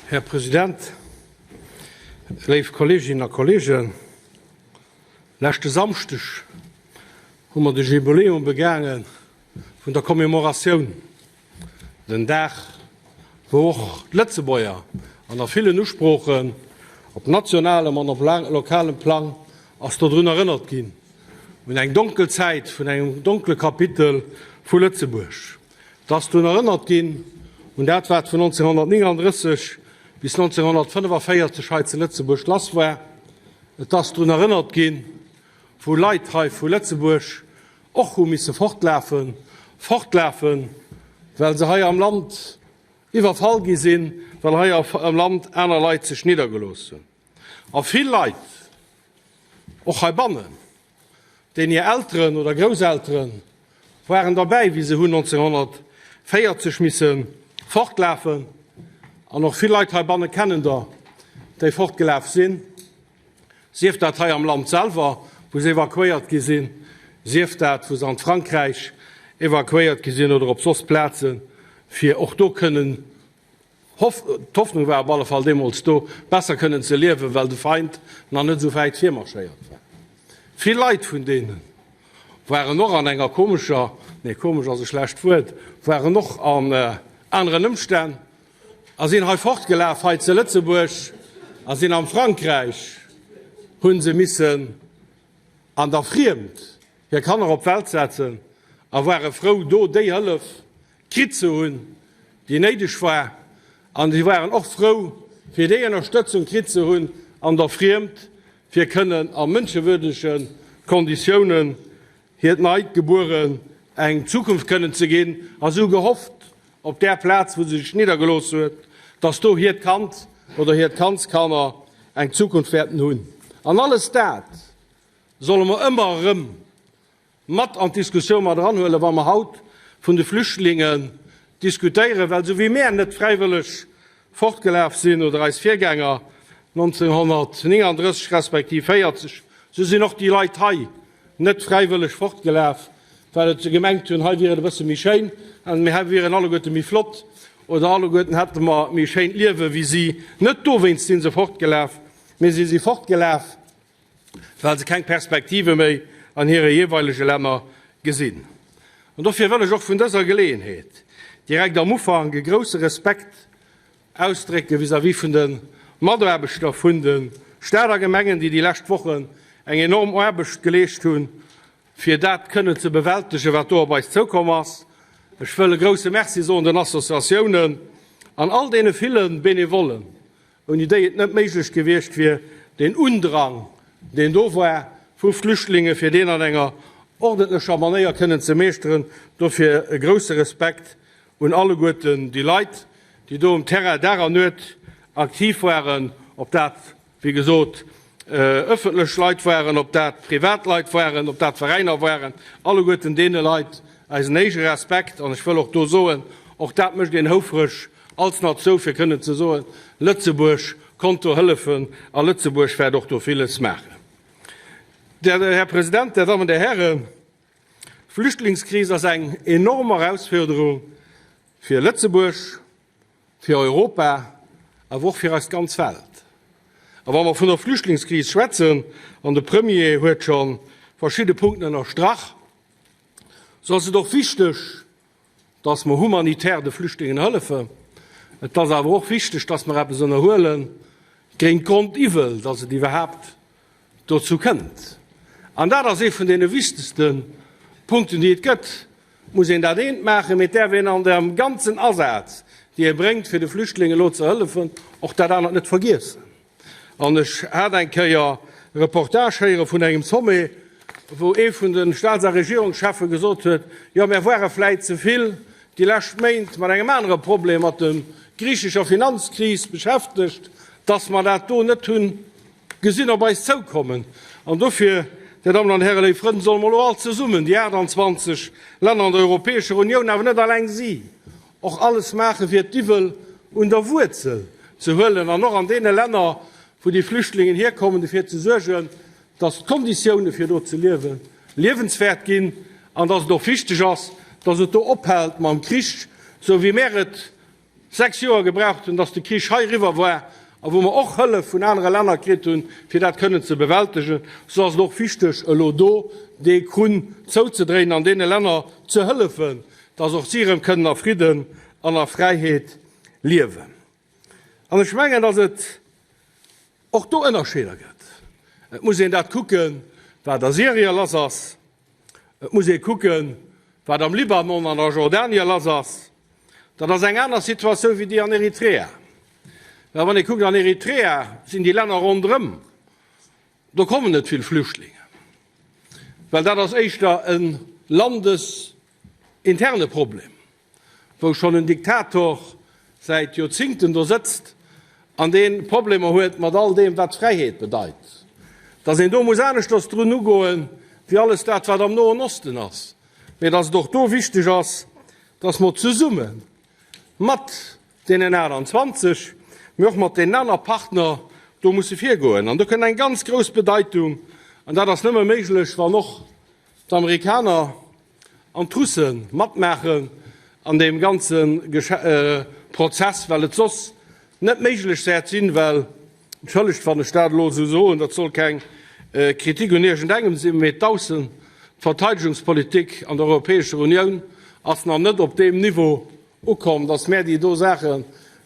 Här President, léif Kolleeginnen a Kolleegen, leschte Samschdeg hu mer de Jubiläum begaange vun der Commemoratioun, den Dag, wou och d'Lëtzebuerger an a villen Usproochen op nationalem an op lokalem Plang ass dodrun erënnert ginn, un eng donkel Zäit vun engem donkele Kapitel vu Lëtzebuerg. Et ass drun erënnert ginn un dat, wat vun 1939 bis 1945 hei zu Lëtzebuerg lass war. Et ass drun erënnert ginn, wou Leit hei vu Lëtzebuerg och hu misse fortlafen, fortlafen, well se hei am Land iwwerfall gi sinn, well hei am Land aner Leit sech niddergelooss hunn. A vill Leit, och heibannen, deen hir Elteren oder Grousseltere waren derbäi, wéi se hunn 1940 misse fortlafen. An och vill Leit heibanne kennen der, déi fortgelaf sinn, sief dat hei am Land selwer, wou se evakuéiert gi sinn, sief dat, wou se an d'Frankräich evakuéiert gi sinn oder op soss Plazen, fir och do kënnen D'Hoffnung war op alle Fall deemools do, besser kënnen ze liewen, well de Feind nach net esou wäit virmarschéiert war. Vill Leit vun deene waren och an enger komescher, nee komesch ass e schlecht Wuert, waren och an aneren Ëmstänn a sinn hei fortgelaf, hei ze Lëtzebuerg a sinn am Frankräich, hu se missen an der Friemd hir Kanner op d'Welt setzen a ware frou do déi Hëllef kritt ze hunn, déi néideg war, an si waren och frou, fir déi Ënnerstëtzung kritt ze hunn an der Friemd, fir kënnen a mënschewürdege Konditiounen hiert neit Gebueren eng Zukunft kënnen ze ginn, a si hu gehofft, op där Plaz, wou se sech niddergelooss huet, dass do hiert Kand oder hiert Kandskanner eng Zukunft wäerten hunn. An alles dat solle mer ëmmer erëm mat an d'Diskussioun mat eranhuelen, wa mer haut vun de Flüchtlingen diskutéieren, well esou wéi mär net fräiwëlleg fortgelaf sinn oder eis Virgänger 1939 respektiv 40, esou sinn och déi Leit hei net fräiwëlleg fortgelaf, well et se gemengt hunn, hei wier et e bësse méi schéin an mir hei wieren alleguerte méi flott oder alleguerten hätte mer méi schéint Liewe wéi si. Net dowéinst si se fortgelaf, mee si si fortgelaf, well se keng Perspektive méi an hire jeeweilege Länner gesinn. An dofir wëll ech och vun dëser Geleeënheet direkt am Ufank e grouse Respekt ausdrécke vis-à-vis vun de Mataarbechter vun de Stad a Gemengen, déi déi lescht Wochen eng enorm Aarbecht geleescht hunn, fir dat kënnen ze bewältegen, wat do op eis zoukomm ass. Ech wëll e grouse Merci soen den Associatiounen an all deene ville Benevollen, ouni déi et net méiglech gewiescht wier, deen Undrang, deen do war vu Flüchtlinge, fir deen an enger ordentlecher Manéier kënnen ze meeschteren. Dofir e grouse Respekt un alleguerten déi Leit, déi do um Terrain Dag an Nuet aktiv waren, ob dat, wéi gesot, ëffentlech Leit waren, ob dat privat Leit waren, ob dat Veräiner waren, alleguerten deene Leit eisen héije Respekt. An ech wëll och do soen, och dat mécht een houfreg als Natioun, fir kënnen ze soen, Lëtzebuerg konnt do hëllefen a Lëtzebuerg wäert och do villes maachen. Här President, Dir Dammen, Dir Hären, d'Flüchtlingskris ass eng enorm Erausfuerderung fir Lëtzebuerg, fir Europa, awer och fir eis ganz Welt. A wa mer vun der Flüchtlingskris schwätzen, an de Premier huet scho verschidde Punkten ënnerstrach, sou ass et och wichteg, dass mer humanitär de Flüchtlingen hëllefen. Et ass awer och wichteg, dass mer eppes ënnerhuele géint d'Grondiwwel, dass et iwwerhaapt dozou kënnt. An dat ass ee vun deene wichtegste Punkten, déi et gëtt. Et muss een dat eent maachen, mee et däerf een an dem ganzen Asaz, dee ee bréngt, fir de Flüchtlingen elo ze hëllefen, och dat anert net vergiessen. An ech hat eng Kéier e Reportage héiere vun engem Sommet, wou ee vun de Staats a Regierungscheffe gesot huet, Jo, mär ware vläit ze vill déi lescht Méint mat engem anere Problem, mat der griichescher Finanzkris beschäftegt, datt mer dat do net hunn gesinn op eis zoukommen. An dofir, Dir Dammen an Hären, léif Frënn, solle mer elo all zesummen, déi 28 Länner an der Europäescher Unioun, awer net alleng si, och alles maachen, fir d'Iwwel un der Wuerzel ze huelen an och an deene Länner, wou déi Flüchtlingen hierkommen, dofir ze suergen, dass d'Konditioune fir do ze liewen liewenswäert ginn an dass et och wichteg ass, dass et do ophält mam Krich, sou wéi mär et. 6 Joer gebraucht hunn, dass de Krich hei eriwwer war a wou mer och Hëllef vun anere Länner kritt hunn, fir dat kënnen ze bewältegen, sou ass et och wichteg, elo do dee Krunn zouzedréinen an deene Länner ze hëllefen, dass och si erëm kënnen a Fridden an a Fräiheet liewen. An ech mengen, dass et och do Ënnerscheeder gëtt. Et muss een dat kucken, wat a Syrien lass ass. Et muss ee kucken, wat am Libanon an a Jordanien lass ass. Dat ass eng aner Situatioun wéi déi an Eritrea. Well wann ee kuckt, an Eritrea sinn déi Länner ronderëm, do kommen net vill Flüchtlingen, well dat ass éischter e landesinterne Problem, wou schonn en Diktator säit Joerzingten do sëtzt an dee Problemer huet mat all deem, wat Fräiheet bedeit. Datt een do muss aneschters drun ugoen, wéi alles dat, wat am Noen Osten ass, mee datt et och do wichteg ass, dass mer zesumme mat deenen 28, mee och mat deenen aner Partner do musse virgoen. An do kënnt eng ganz grouss Bedeitung, an dat ass nëmme méiglech, wann och d'Amerikaner an d'Russe matmaachen an deem ganze Prozess, well et soss net méiglech wäert sinn, well, entschëllegt, wann ech dat elo esou soen, dat soll keng Kritik un iergendengem sinn, mee d'Aussen-, d'Verteidigungspolitik an der Europäescher Unioun ass nach net op deem Niveau ukomm, dass mär déi do Saache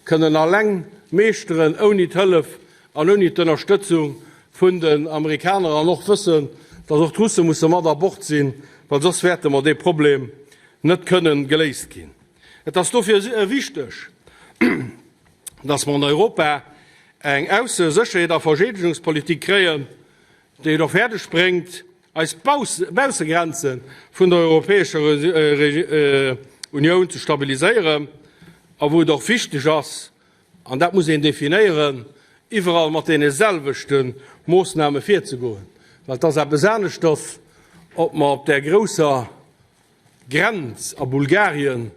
kënnen alleng meeschteren, ouni d'Hëllef an ouni d'Ënnerstëtzung vun den Amerikaner, an och wëssen, dass och d'Russe musse mat a Bord sinn, well soss wäerte mer dee Problem net kënnen geléist ginn. Et ass dofir wichteg, dass mer an Europa eng Ausse-, Sécherheet a Vergeedegungspolitik kréien, déi et och fäerdeg bréngt, eis Baussegrenze vun der Europäescher Unioun ze stabiliséieren a wou et och wichteg ass, an dat muss een definéieren, iwwerall mat deene selwechte Moossname virzegoen, well et ass eppes aneschters, ob mer op där grousser Grenz a Bulgarien,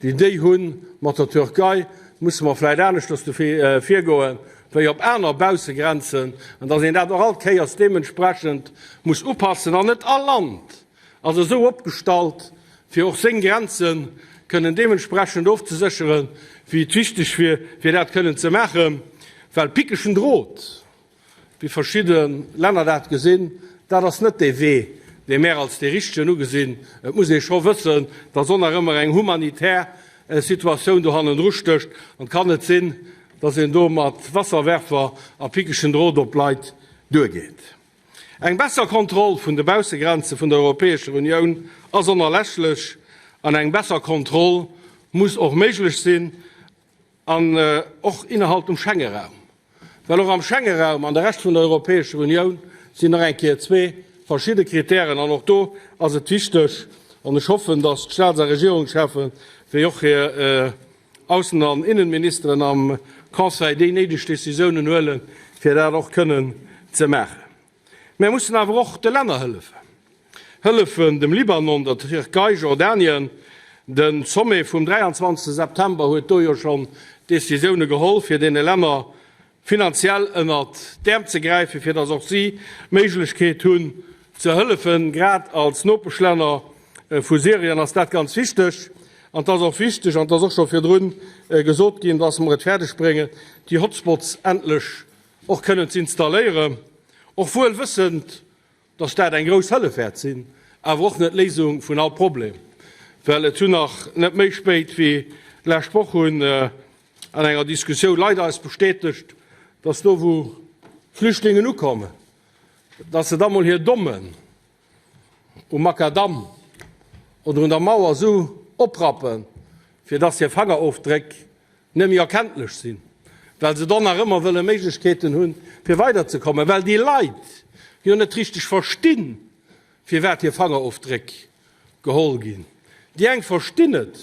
déi déi hu mat der Türkei, musse mer vläicht aneschters do virgoen, wéi op aner Baussegrenzen, an datt een dat och all Kéiers deementsprechend muss upassen. An net all Land ass esou opgestallt, fir och seng Grenze kënnen deementsprechend ofzesécheren, wéi et wichteg wier, fir dat kënnen ze maachen, well pickegen Drot, wéi verschidde Länner dat gesinn, dat ass net dee Wee, dee mär als dee richtegen ugesinn. Et muss ee scho wëssen, datt och nach ëmmer eng humanitär Situatioun do hannendru stécht. An et kann net sinn, datt een do mat Wasserwerfer a pickegen Drot op d'Leit duergeet. Eng besser Kontroll vun de Baussegrenze vun der Europäescher Unioun ass onerläschlech an eng besser Kontroll muss och méiglech sinn. An och innerhalb dem Schengeraum, well och am Schengeraum an de Rescht vun der Europäescher Unioun sinn nach eng Kéier zwee verschidde Kritären. An och do ass et wichteg, an ech hoffen, datt d'Staats a Regierungscheffen, wéi och hir Aussen an Innenministeren am Conseil déi néideg Décisiounen huelen, fir dat och kënnen ze maachen. Mär mussen awer och de Länner hëllefen. Hëllefen dem Libanon, der Tierkei, Jordanien. De Sommet vum 23 September huet do jo schonn Decisioune geholl, fir deene Länner finanziell ënnert d'Äerm ze gräifen, fir datt och si d'Méiglechkeet hunn ze hëllefen. Grad als Nopeschlänner vu Syrien ass dat ganz wichteg. An et ass och wichteg, an et ass och scho virdrun gesot ginn, datt mer et fäerdeg bréngen, déi Hotspots endlech och kënnen ze installéieren, och wuel wëssend, dass dat eng grouss Hëllef wäert sinn, awer och net d'Léisung vun all Problem, well et hunn nach net méi spéit wéi d'lescht Woch hunn an enger Diskussioun Leit eis bestätegt, dass do wou Flüchtlingen ukommen, dass se da mol hir Dommen um Makadamm oder un der Mauer esou oprappen, fir dass hir Fangerofdréck net méi erkenntlech sinn, well se dann nach ëmmer wëlle Méiglechkeeten hunn, fir weiderzekommen, well déi Leit jo net richteg verstinn, firwat hir Fangerofdréck geholl ginn. Déi eng verstinn et,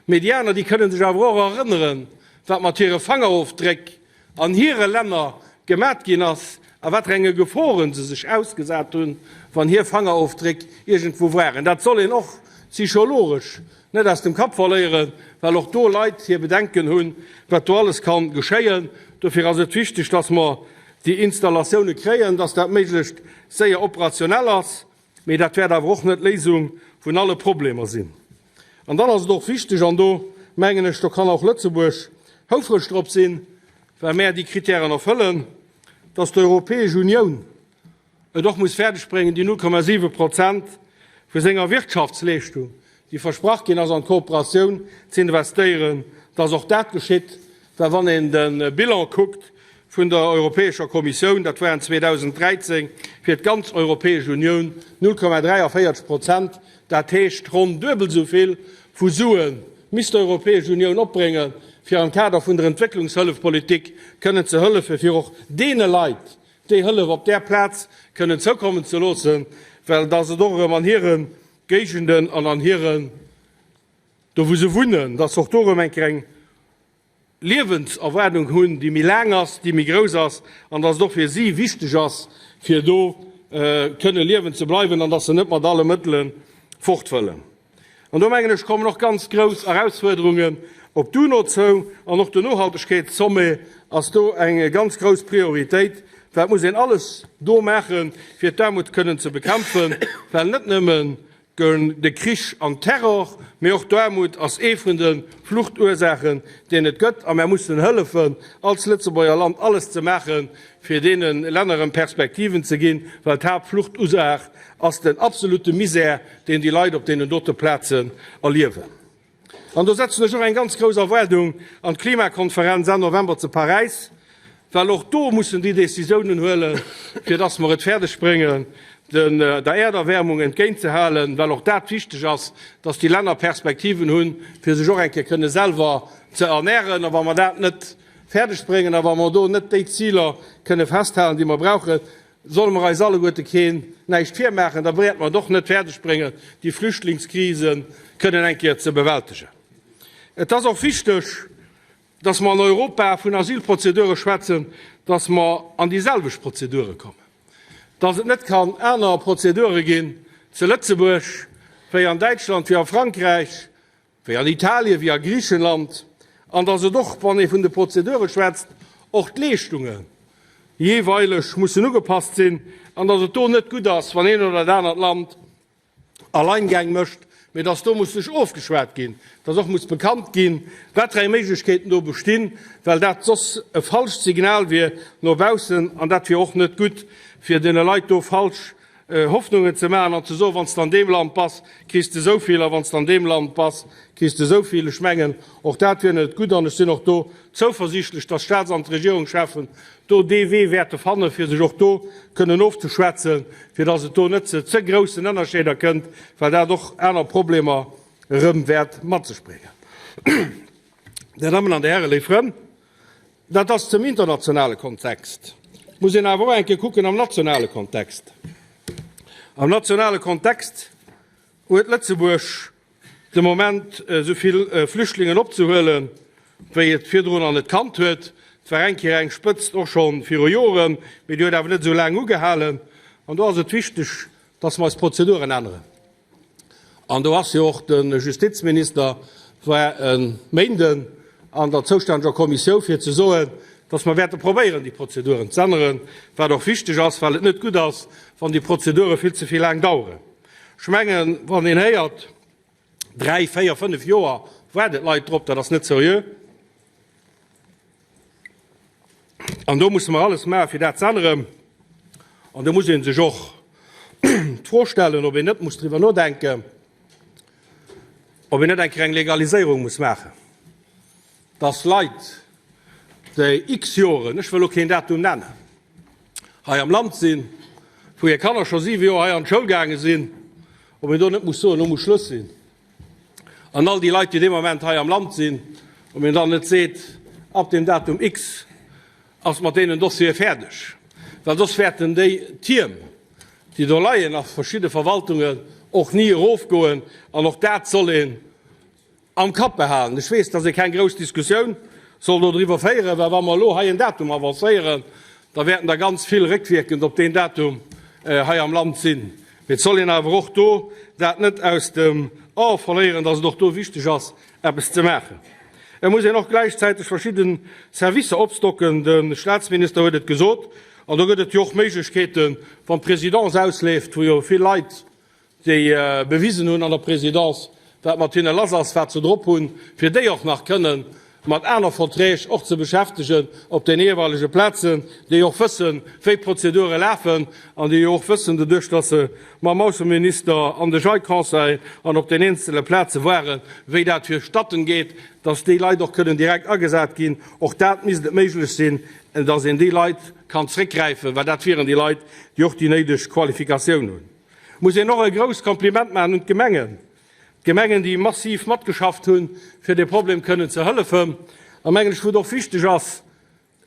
mee déi aner, déi kënne sech awer och erënneren, wat mat hire Fangerofdréck an hire Länner gemat ginn ass a wat fir enge Geforen se sech ausgesat hunn, wann hir Fangerofdréck iergendwou waren. Dat soll een och psychologesch net aus dem Kapp verléieren, well och do Leit hir Bedenken hunn, wat do alles ka geschéien. Dofir ass et wichteg, dass mer déi Installatioune kréien, dass dat méiglechst séier operationell ass. Mee dat wäert awer och net d'Léisung vun alle Problemer sinn. An dann ass et och wichteg, an do mengen ech, do kann och Lëtzebuerg. houfreg drop sinn, well mär déi Kritären erfëllen, dass d'Europäesch Unioun et och muss fäerdeg bréngen, déi 0,7 Prozent vu senger Wirtschaftsleeschtung, déi versprach ginn ass, an d'Kooperatioun ze investéieren, dass och dat geschitt. Well wann een de Bilan kuckt vun der Europäescher Kommissioun, dat waren 2013 fir d'ganz Europäesch Unioun 0,43 Prozent, dat heescht ronn duebel esou vill vu Sue misst d'Europäesch Unioun opbréngen, fir am Kader vun der Entwécklungshëllefpolitik kënnen ze hëllefen, fir och deene Leit déi Hëllef op där Plaz kënnen zoukommen ze loossen, well dass et och erëm an hire Géigenden an an hiren, do wou se wunnen, dass se och do erëm eng Kéier eng Liewenserwaardung hunn, déi méi laang ass, déi méi grouss ass, an dass et och fir si wichteg ass, fir do kënne liewen ze bleiwen an dass se net mat alle Mëttele fort wëllen. An do, mengen ech, kommen och ganz grouss Erausfuerderungen op d'UNO zou, an och den Nohaltegkeetssommet ass do eng ganz grouss Prioritéit. Wat muss een alles do maachen, fir d'Aarmut kënnen ze bekämpfen, well net nëmmen De Krich an Terror, mee och d'Aarmut ass ee vun de Fluchtursaachen, deen et gëtt. A mär mussen hëllefen, als Lëtzebuerger Land alles ze maachen, fir deene Länner erëm Perspektiven ze ginn, well d'Haaptfluchtursaach ass den absolute Misär, deen déi Leit op deenen dote Plazen erliewen. An do setzen ech och eng ganz grouss Erwaardung an d'Klimakonferenz Enn November zu Paräis, well och do mussen déi Décisiounen huelen, fir dass mer et fäerdeg bréngen, der Äerderwärmung entgéintzehalen, well och dat wichteg ass, dass déi Länner Perspektiven hunn, fir sech och eng Kéier kënne selwer ze ernären. A wa mer dat net fäerdeg bréngen a wa mer do net déi Ziler kënne festhalen, déi mer brauchen, Solle mer eis alleguerte keen näischt virmaachen, da wäerte mer et och net fäerdeg bréngen, déi Flüchtlingskrise kënnen eng Kéier ze bewältegen. Et ass och wichteg, dass mer an Europa vun Asylprozedure schwätzen, dass mer an déi selwecht Prozedure kommen, dass et net kann aner Prozedure ginn zu Lëtzebuerg wéi an Däitschland, wéi a Frankräich, wéi an Italien, wéi a Griichenland, an datt et och, wann ee vun de Prozedure schwätzt, och d'Leeschtunge jeeweileg mussen ugepasst sinn, an datt et do net gutt ass, wann een oder dat anert Land Alleingäng mécht, mee datt do muss sech ofgeschwat ginn, datt och muss bekannt ginn, wat fir eng Méiglechkeeten do bestinn, well dat soss e falscht Signal wier no baussen an dat wier och net gutt, fir deene Leit do falsch Hoffnungen ze maachen an ze soen, wann s de an deem Land bass, kriss de esou vill a wann s de an deem Land bass, kriss de esou vill. Ech mengen, och dat wier net gutt an ech sinn och do zouversiichtlech, dass d'Staats an d'Regierungscheffen do dee Wee wäerte fannen, fir sech och do kënnen ofzeschwätzen, fir dass et do net ze ze groussen Ënnerscheeder kënnt, well dat och aner Problemer erëm wäert mat sech bréngen. Dir Dammen an Dir Hären, léif Frënn, Dat ass zum internationale Kontext. Et muss een awer och eng Kéier kucken am nationale Kontext. Am nationale Kontext huet Lëtzebuerg de Moment esou vill Flüchtlingen opzehuelen, wéi et virdrun nach net kannt huet. Et war eng Kéier eng Spëtzt, och scho viru Joren, mee déi huet awer net esou laang ugehalen. An do ass et wichteg, dass mer eis Prozeduren änneren. An do ass jo och de Justizminister war e Méinden an der zoustänneger Kommissioun, fir ze soen, dass mer wäerte probéieren, déi Prozeduren z'änneren, wat och wichteg ass, well et net gutt ass, wann déi Prozedure vill ze vill laang daueren. Ech mengen, wann een héiert, dräi, véier, fënnf Joer waarden d'Leit drop, dat ass net seriö. An do musse mer alles maachen, fir dat ze änneren. An do muss ee sech och d'Fro stellen, ob een net muss driwwer nodenken, ob een net eng Kéier eng Legaliséierung muss maachen, dass Leit, déi x Joren, ech wëll elo keen Datum nennen, hei am Land sinn, wou hir Kanner scho siwe Joer hei an d'Schoul gaange sinn, ob een do net muss soen, elo muss Schluss sinn. An all déi Leit, déi dee Moment hei am Land sinn, ob een dann net seet, ab dem Datum X ass mat deenen Dossiere fäerdeg, well soss wäerten déi Tierm, déi do leien a verschidde Verwaltungen, och ni erofgoen. An och dat soll een am Kapp behalen. Ech weess, dass ee keng grouss Diskussioun soll dodriwwer féieren, well wa mer elo hei en Datum avancéieren, da wäerten der ganz vill réckwierkend op deen Datum hei am Land sinn. Mee et soll een awer och do dat net aus dem A verléieren, dass et och do wichteg ass, eppes ze maachen. Et muss een och gläichzäiteg verschidde Servicer opstocken, de Statsminister huet et gesot, an do gëtt et jo och Méiglechkeeten, wann d'Présidence ausleeft, wou jo vill Leit, déi bewisen hunn an der Présidence, wat mat hinne lass ass, wat se drop hunn, fir déi och nach kënnen. mat aner Verträg och ze beschäftegen op den jeeweilege Plazen, déi och wëssen, wéi d'Prozedure lafen an déi jo och wëssen, doduerch dass se mam Ausseminister an de Jai-Conseil an op den eenzele Plaze waren, wéi dat virstatten geet, dass déi Leit och kënnen direkt agesat ginn. Och dat misst et méiglech sinn, dass een déi Leit kann zréckgräifen, well dat wieren déi Leit, déi och déi néideg Qualifikatioun hunn. Muss een och e grousst Kompliment maachen un d'Gemengen, d'Gemengen, déi massiv matgeschafft hunn, fir dee Problem kënnen ze hëllefen. A mengen ech, wou et och wichteg ass,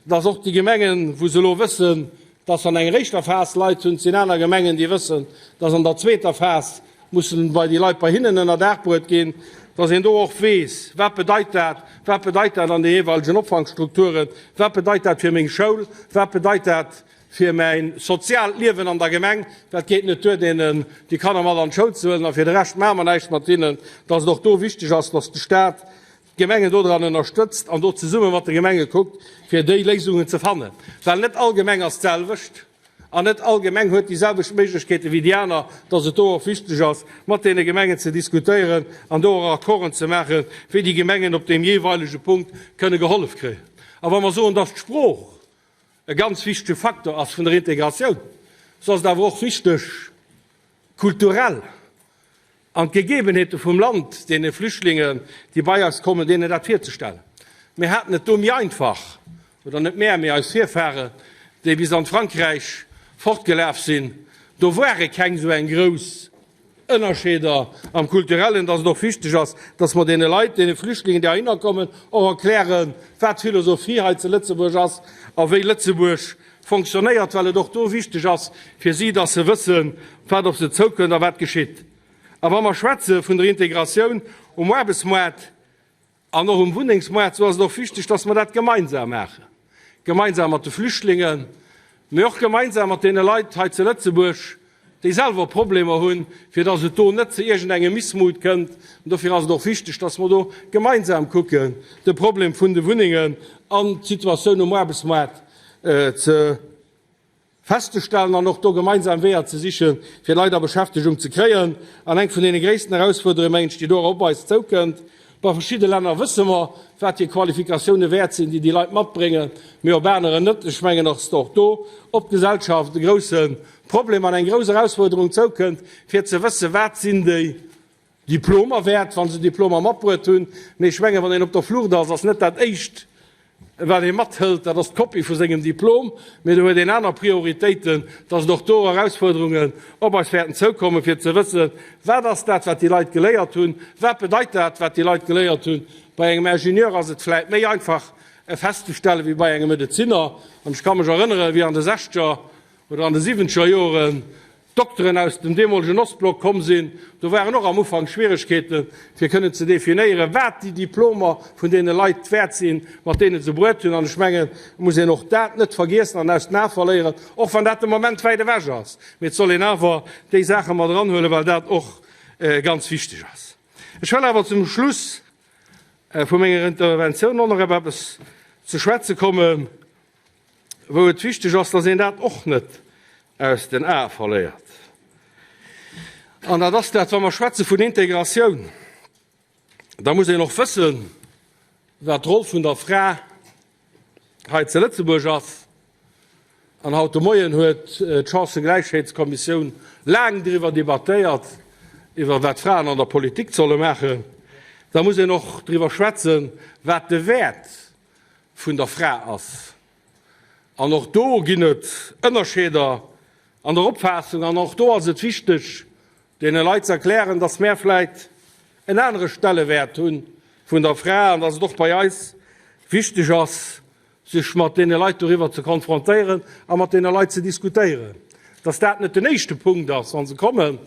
dass och déi Gemengen, wou se elo wëssen, dass se an enger éischter Phas Leit hunn, et sinn aner Gemengen, déi wëssen, dass an der zweeter Phas mussen bei déi Leit bei hinnen ënner Daach bruet ginn, dass een do och weess, wat bedeit dat, wat bedeit dat an de jeeweilegen Opfangstrukturen, wat bedeit dat fir meng Schoul, wat bedeit dat fir mäin soziaalt Liewen an der Gemeng, dat geet net duer, deenen déi Kanner mat an d'Schoul ze huelen a fir de Rescht maache mer näischt mat hinnen, dass et och do wichteg ass, dass de Stat d'Gemengen dodran ënnerstëtzt an do zesumme mat de Gemenge kuckt, fir déi Léisungen ze fannen, well net all Gemeng ass d'selwecht an net all Gemeng huet déi selwecht Méiglechkeete wéi déi aner, dass et do och wichteg ass, mat deene Gemengen ze diskutéieren an do och Accorden ze maachen, wéi déi Gemengen op deem jeeweilege Punkt kënne gehollef kréien. A wa mer soen, dass d'Sprooch e ganz wichtege Faktor ass vun der Integratioun, sou ass et awer och wichteg, kulturell an d'Gegebenheete vum Land deene Flüchtlingen, déi bei eis kommen, deenen dat virzestellen. Mir haten et do méi einfach, oder net mär, mee eis Virfaren, déi bis an d'Frankräich fortgelaf sinn, do ware keng esou eng grouss Ënnerscheeder am Kulturellen, dass et och wichteg ass, dass mer deene Leit, deene Flüchtlingen, déi heihinner kommen, och erklären, wat d'Philosophie hei zu Lëtzebuerg ass a wéi Lëtzebuerg fonctionnéiert, well et och do wichteg ass fir si, dass se wëssen, wat op se zoukënnt a wat geschitt. A wa mer schwätze vun der Integratioun um Aarbechtsmoart an och um Wunnengsmoart, esou ass et och wichteg, dass mer dat gemeinsam maachen, gemeinsam mat de Flüchtlingen, mee och gemeinsam mat deene Leit hei zu Lëtzebuerg, déi selwer Problemer hunn, fir dass et do net zu iergendengem Missmut kënnt. An dofir ass et och wichteg, dass mer do gemeinsam kucken, de Problem vun de Wunnengen an d'Situatioun um Aarbechtsmaart ze festzestellen an och do gemeinsam Weeër ze sichen, fir Leit a Beschäftegung ze kréien. An eng vun deene gréissten Erausfuerderungen, mengen ech, déi do op eis zoukënnt, Bei verschidde Länner wësse mer, wat hir Qualifikatioune wäert sinn, déi déi Leit matbréngen, mee op aneren net. Ech mengen, dass och do op d'Gesellschaft e grousse Problem an eng grouss Erausfuerderung zoukënnt, fir ze wëssen, wat sinn déi Diplomer wäert, wa se Diplomer matbruet hunn. Mee ech mengen, wann een op der Flucht ass, ass net dat Éischt, wat ee mathëlt, dat ass d'Kopie vu sengem Diplom, mee do huet een aner Prioritéiten, dass et och do Erausfuerderungen op eis wäerten zoukommen, fir ze wëssen, wat ass dat, wat déi Leit geléiert hunn, wat bedeit dat, wat déi Leit geléiert hunn. Bei engem Ingenieur ass et vläicht méi einfach festzestellen, wéi bei engem Medezinner. An ech ka mech erënneren, wéi an de sechzeger oder an de siwwenzeger Joren Dokteren aus dem deemolegen Ostblock komm sinn, do waren och am Ufank Schwieregkeeten, fir kënnen ze definéieren, wat déi Diplomer vun deene Leit wäert sinn, mat deene se bruet hunn. An ech mengen, et muss een och dat net vergiessen an aus den Ae verléieren, och wann dat de Moment wäit ewech ass. Mee et soll een awer déi Saache mat eranhuelen, well dat och ganz wichteg ass. Ech wëll awer zum Schluss vu menger Interventioun och nach op eppes ze schwätze kommen, wou et wichteg ass, dass een dat och net aus den Ae verléiert, an dat ass dat, wa mer schwätze vun Integratioun, da muss een och wëssen, wat d'Roll vun der Fra hei zu Lëtzebuerg ass. An haut de Moien huet d'Chancëgläichheetskommissioun laang driwwer debattéiert, iwwer wat d'Fraen an der Politik solle maachen. Da muss een och driwwer schwätzen, wat de Wäert vun der Fra ass. An och do ginn et Ënnerscheeder an der Opfaassung. An och do ass et wichteg, deene Leit ze erklären, dass mär vläit en anere Stellewäert hu vun der Fra an dass et och bei eis wichteg ass, sech mat deene Leit doriwwer ze konfrontéieren a mat deene Leit ze diskutéieren. Dass dat net den éischte Punkt ass, wa se kommen,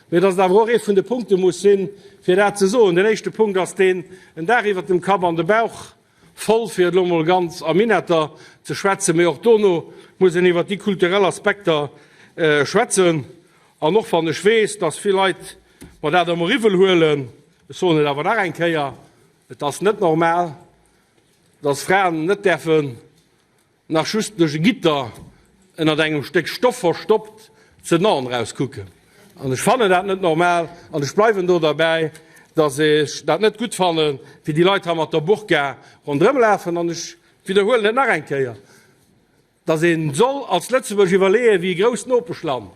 mee dass et awer och ee vun de Punkte muss sinn, fir dat ze soen. Den éischte Punkt ass deen, en Daach iwwert dem Kapp an de Bauch voll, fir et elo emol ganz a Minetter ze schwätzen, mee och dono muss een iwwert déi kulturell Aspekter schwätzen. An och wann ech weess, dass vill Leit mer dat ëmmer iwwel huelen, ech soen et awer nach eng Kéier, Et ass net normal, dass Fraen net däerfen nach just duerch e Gitter ënnert engem Stéck Stoff verstoppt zu den Aen erauskucken. An ech fannen dat net normal an ech bleiwen do derbäi. dass ech dat net gutt fannen, wéi déi Leit hei mat der Burka ronderëmlafen. An ech widderhuelen et nach eng Kéier, dass ee soll als Lëtzebuerg iwwerleeën, wéi e grousst Nopeschland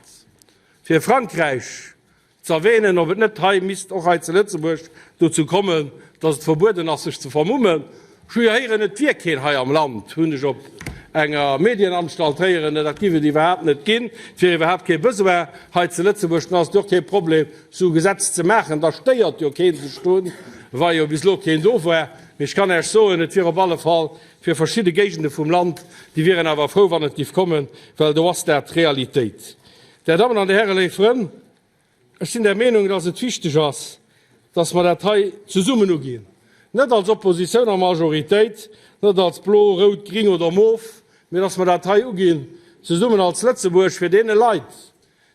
fir Frankräich ze erwähnen, ob et net hei misst och hei zu Lëtzebuerg dozou kommen, dass et verbueden ass, sech ze vermummen. Ech hu jo héieren, et wier keen hei am Land, hunn ech op enger Medienanstalt héieren, dat giff et iwwerhaapt net ginn, et wier iwwerhaapt kee Besoin hei zu Lëtzebuerg, dann ass et jo och kee Problem, esou e Gesetz ze maachen, da stéiert jo kee sech drun, wa jo bis elo keen do war. Mee ech kann Iech soen, et wier op alle Fall fir verschidde Géigende vum Land, déi wieren awer frou, wann et giff kommen, well do ass dat Realitéit. Där Dammen an Dir Hären, léif Frënn, ech sinn der Meenung, dass et wichteg ass, dass mer dat hei zesummen uginn, net als Oppositioun a Majoritéit, net als blo, rout, gring oder mof, mee dass mer dat hei uginn zesummen als Lëtzebuerg, fir deene Leit,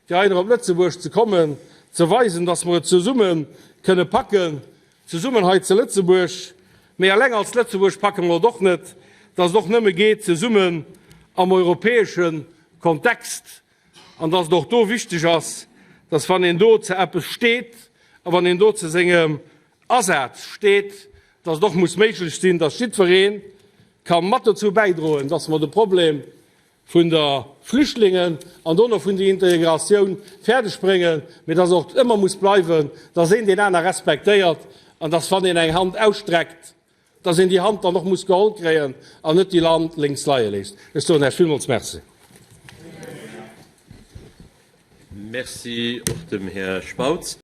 déi hei op Lëtzebuerg ze kommen, ze weisen, dass mer et zesumme kënne packen, zesummen hei ze Lëtzebuerg. Mee eleng als Lëtzebuerg packe mer et och net, dass et och nëmme geet zesummen am europäesche Kontext an dass et och do wichteg ass, dass wann een do ze eppes steet a wann een do ze sengem Asaz steet, dass et och muss méiglech sinn, dass jiddweree ka mat dozou bäidroen, dass mer de Problem vun der Flüchtlingen an dono vun der Integratioun fäerdeg bréngen, mee dass och ëmmer muss bleiwen, dass een deen aner respektéiert an dass wann een eng Hand ausstreckt, dass een déi Hand dann och muss geholl kréien an net déi Hand lénks leie léisst. Ech soen Iech villmools Merci. Merci och dem Här Spautz.